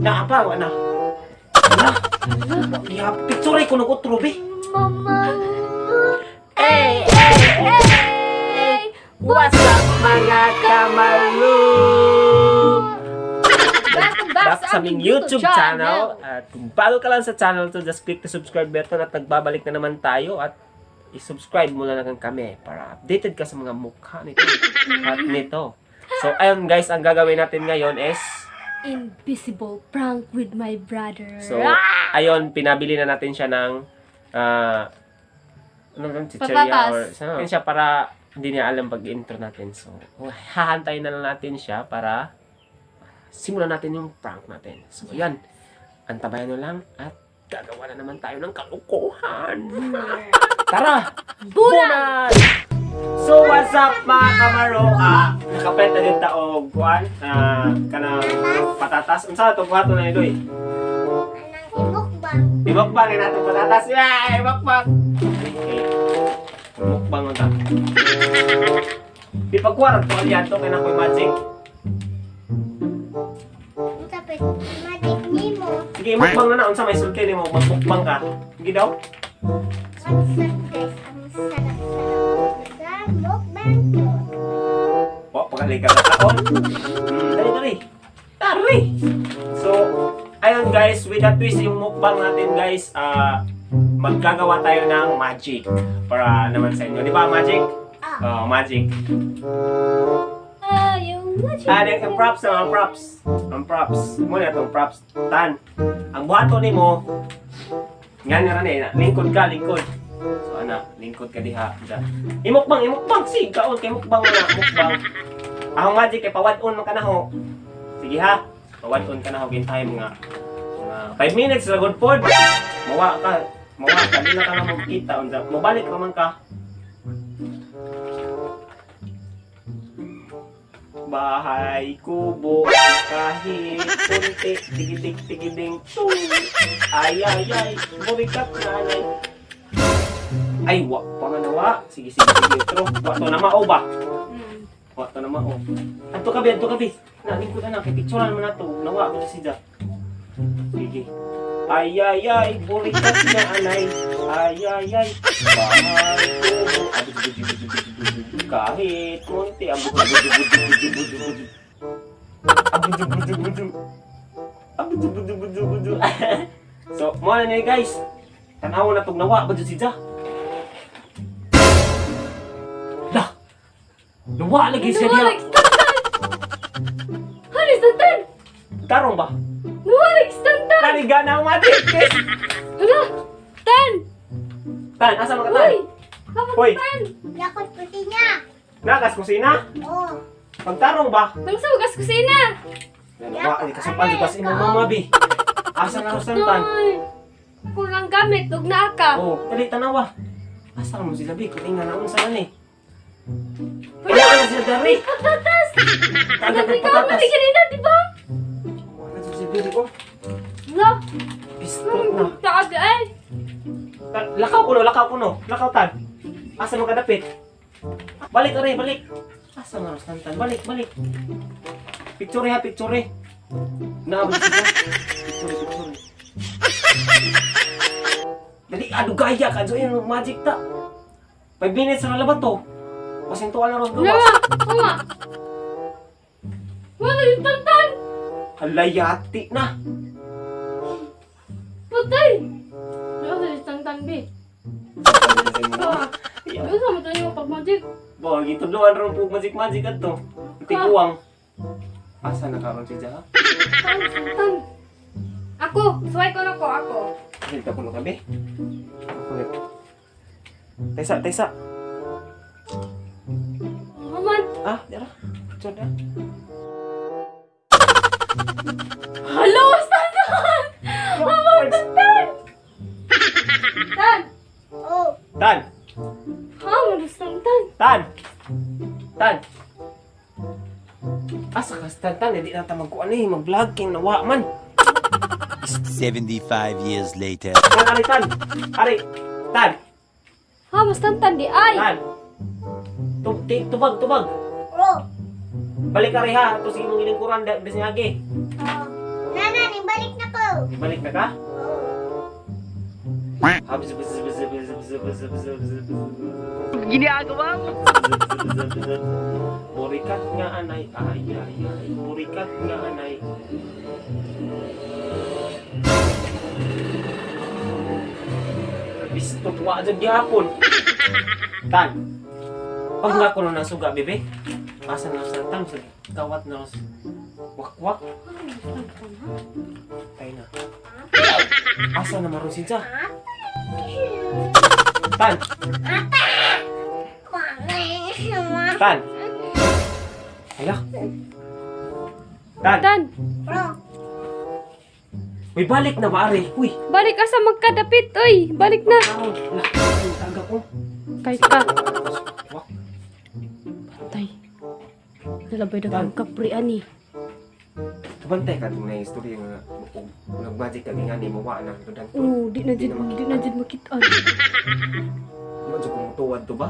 Naa pa, wa na. Wala. Ya, picture ko nung utro, be. Mama. Hey, hey, hey! What's up, mga kamalu? Welcome back, Back sa aming YouTube channel. At kung bago ka lang sa channel to, just click the subscribe button at nagbabalik na naman tayo at i-subscribe mo na lang kami para updated ka sa mga mukha nito at nito. So, ayun guys, ang gagawin natin ngayon is Invisible prank with my brother. So, ayun, pinabili na natin siya ng ano ba, chicheria Patatas. or sa siya para hindi niya alam pag-intro natin. So, hahantayin na lang natin siya para simulan natin yung prank natin. So, ayan. Antabayan nyo lang at gagawa na naman tayo ng kalokohan. Tara! Bunan! So, what's up, mga kamaro? Nakapet na din taog, kuan, kanang patatas. Unsa to buhaton na ito eh? Anang imukbang. Imukbang na natin patatas. Yeah, imukbang. Okay. Mukbang na ta. Di pagkuha to alyan to kay nakoy magic. Unsa pa magic nimo? Sige, mukbang na na unsa may sulti nimo, magmukbang ka. Sige daw. What's up, guys? Ang sarap-sarap sa mukbang ko. Po, pagaliga ka taon. Dali dali. Tari. So, ayun guys, with that twist yung mukbang natin, guys, maggagawa tayo ng magic para naman sa inyo. Di ba magic? Ah. Oh, magic. Ah, yung magic. Ah, ang props ang props. Ang props. Muna itong props. Tan. Ang buhato nimo, nga nga ni, lingkod ka, lingkod. So ana, lingkod ka diha. Da. Imukbang, imukbang sig kaon kay mukbang na, mukbang. Ang magic kay pawad-on man kanaho. Sige ha. Pawad-on ka na ho gintay mga 5 minutes ra good pod. Mawa ka, mawa ka di na ka na magkita unsa. Mobalik ra man ka. Bahay kubo kahit kunti, tigidig tigiding tung, ay ay ay, burikat nanay, ay wa pa nga nawa. Sige sige sige, tro, wa to na mao ba, wa to na mao. Adto ka bi, adto ka bi, na lingkod na kay picturean man nato nawa ko si Jack. Sige, ay ay ay, burikat na anay, ay ay ay, bahay kubo kahit kunti, ang budu budu budu budu budu budu, ang budu budu budu, ang budu budu budu budu. So mo na ni, guys, tanaw na tog nawa ba jud si Ja. Lah, nawa lagi siya diha. Nawalik tantan! Halis tantan! Tarong ba? Nawalik tantan! Naliga na ang magic, guys. Hala! Tan! Tan, asa man ka, tan? Uy! Kapag Hoy. tan! Lakot kusina. Nakas kusina. Oh. Pagtarong ba? Nang sugas kusina! Nawa ay kasupan jud kasi imong mama bi. Asa na ro tan? Ay! Kulang gamit, ug naa ka. Oh, dali tanawa. Asa mo sila bi? Kung nga naunsa na ni. Wala na sila dari. Patatas! Tagad ng Ikaw patatas. man kanina, di ba? Wala sa sila bi ko. Hala! Pistot na. Taag ay! Lakaw kuno, lakaw kuno. Lakaw tan. Asa mo kadapit? Balik aray, balik. Asa nga ros tan? Balik, balik. Picture ha, picture. Naabot sila. Picture, picture. Dali, adu gaya ka. Diyo, yun, magic ta. 5 minutes na labat to. Pasintuan na ros Wala! gawas. Wala! Wala yung tantan! Halayati na. Patay! Wala yung tantan, bi. Ano sa mo tayo pag-magic? Bo, gitudloan ron po magic magic ato. Tiguang. Asa na karon si Jaha? Tan, tan. Ako, suway ko na ko, ako. Dito ko na kami. Kulit. Tesa, tesa. Haman. Ah, dira. Picture na. Hello, tantan! Haman, tantan! Tan! Oh. Tan, Haman, tantan. tan. Tan. Asa ka tan tan, hindi na ta magkuan eh, mag-vlog king nawa man. 75 years later. Tan, ari tan. Ari. Tan, Hamas tantan di ay. tan. Tubag, tubag. Oh. Balik ka ha, ito sige mong ilingkuran da, bis niya agi. Oh. Nana ning Ibalik na ko. Ibalik na ka? Oo. Ginagawa mo. Burikat nga anay, ay ay ay, burikat nga anay. Bisto tuwa dyan gihapon. Tan. Pag nga ko na suga, bebe. Asa na sa tam sa kawat na sa wakwak. Tayo na. Asa na maron siya? Tan. Tan. Hala. Tan. Tan, Bro, Uy, balik na ba, are? Uy. balik asa magkadapit, oy. Balik na. Karon. Hala, ang taga ko. Kay ka. Wak. Patay. Nalabay na kang kapri ani. Tubantay ka itong na-istorya nga og nag-magic ka nga ni mo wa na to dan. Oh, di na jud, di na jud makit-an. Mo jud kung tuwad to ba?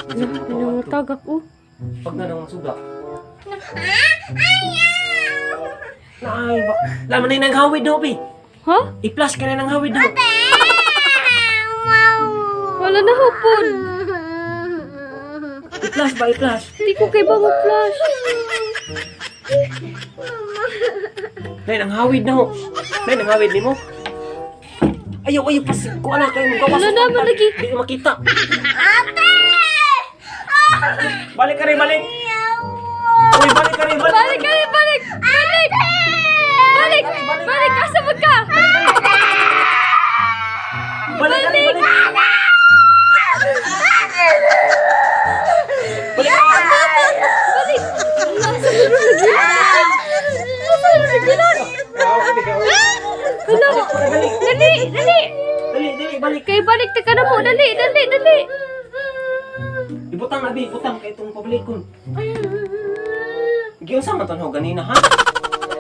Mo jud Ala, kung mutuwad to. nangatagak oh. Pag na nang suga. Naay ba? Laman na yung nanghawid daw, bi. Ha? I-flash ka na ng hawid daw. Wala na hapon. I-flash ba, i-flash. Di ko kay ba mag-flash. Nay, nanghawid na ho. Nay, nanghawid ni mo. Ayaw, ayaw, pas. Kuha na kayo. Gawas. Wala naman lagi. Di na makita. Balik ka rin, balik. Uy, balik ka rin, balik. Balik kami, balik! Balik! Balik! Balik! Asa man ka? Balik ka rin, balik. Balik. Balik! Asa man ka lagi? Asa man lagi? Hala! Dali! Dali! Dali, dali, balik. Kay balik ta ka na mo! Dali! Dali! Dali! Ibutang na, bi. Ibutang kay itong pabalikon. Giunsa man to ho ganina, ha?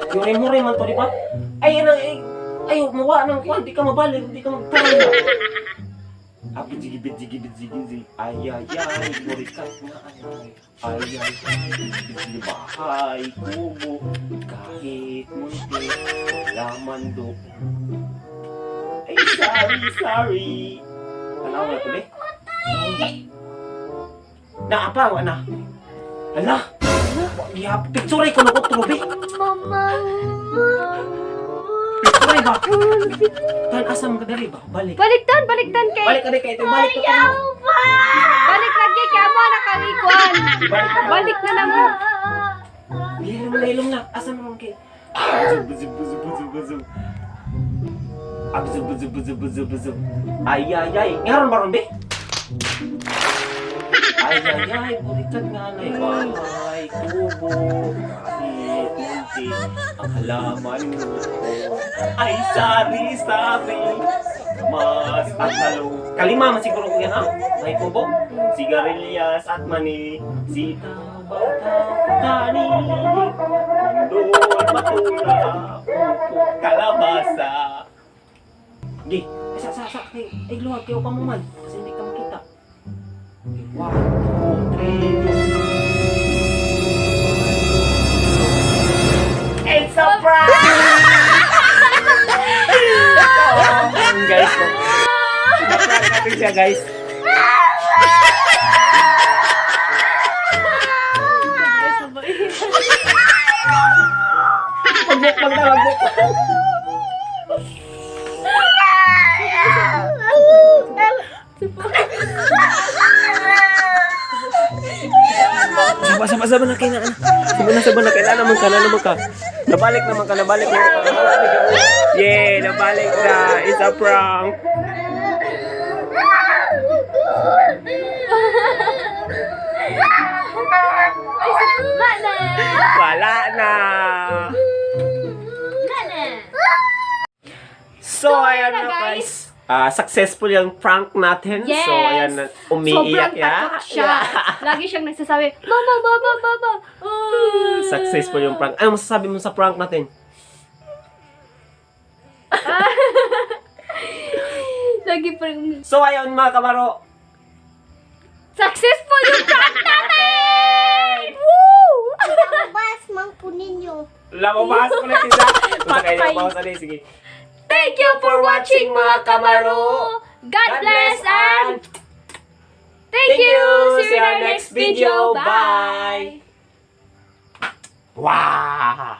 Yuri-muri man to, di ba? Ay, ay, ay, ay, mawa ng kwan, di ka mabalik, di ka magtaray na. Abi, jigi, bi, jigi, bi, jigi, jigi. Ay, ay, ay, burikat nga, ay, ay, ay, ay, ay, bahay, kubo, kahit munti, laman do. Ay, sorry, sorry. Tanaw na to, be? Naapa, wa na. Hala! Ya, picture ko na ko be. Mama. Picture ba? Tan asa man ka dali ba? Balik. Balik tan! Balik tan kay! Balik ka kay ito, balik ka. Tanaw. Balik lagi kay amo na kami kuan. Balik ka. Balik na lang mo. Ilong na, ilong na. Asa man kay? Buzu buzu buzu buzu. Abzu buzu buzu buzu buzu. Ay ay ay. Ngaron baron be? Ay ay ay, burikat nga nay bahay, kubo, kahit munti ang halaman mo. Ay sari sari, mas at talong. Kalima man siguro ko yan ha? May kubo, sigarilyas at mani, sitaw, bataw, kani, doon matura, upo, kalabasa. Gi, ay, sa, sa, sa, ay, ay, luwag kayo pa mo man, kasi hindi ka makita. Okay, one, two, three, go. It's a prank! Oh, guys, oh. Prank natin siya, guys. Magmukbang na, magmukbang. Saba, saba, saba na kayo na. Saba na, saba na kayo. Naman ka, naman ka. Nabalik naman ka, nabalik naman ka. Yeah, nabalik na. It's a prank. Wala na! Wala na. Wala na! So, ayan na, na, guys. guys. Ah, successful yung prank natin. Yes. So, ayan na. Umiiyak Sobrang ya. takot siya. Lagi siyang nagsasabi, Mama, Mama, Mama! Ah. Successful yung prank. Ano masasabi mo sa prank natin? Lagi pa rin, So, ayun mga kamaro. successful yung prank natin! Woo! Bas. man ko ninyo. Lamabas ko na sila. Unsa kayo Patay. mabasa ni? Sige. Thank you for watching, mga kamaro. God bless and thank you. See you in our next video. Bye. Wow!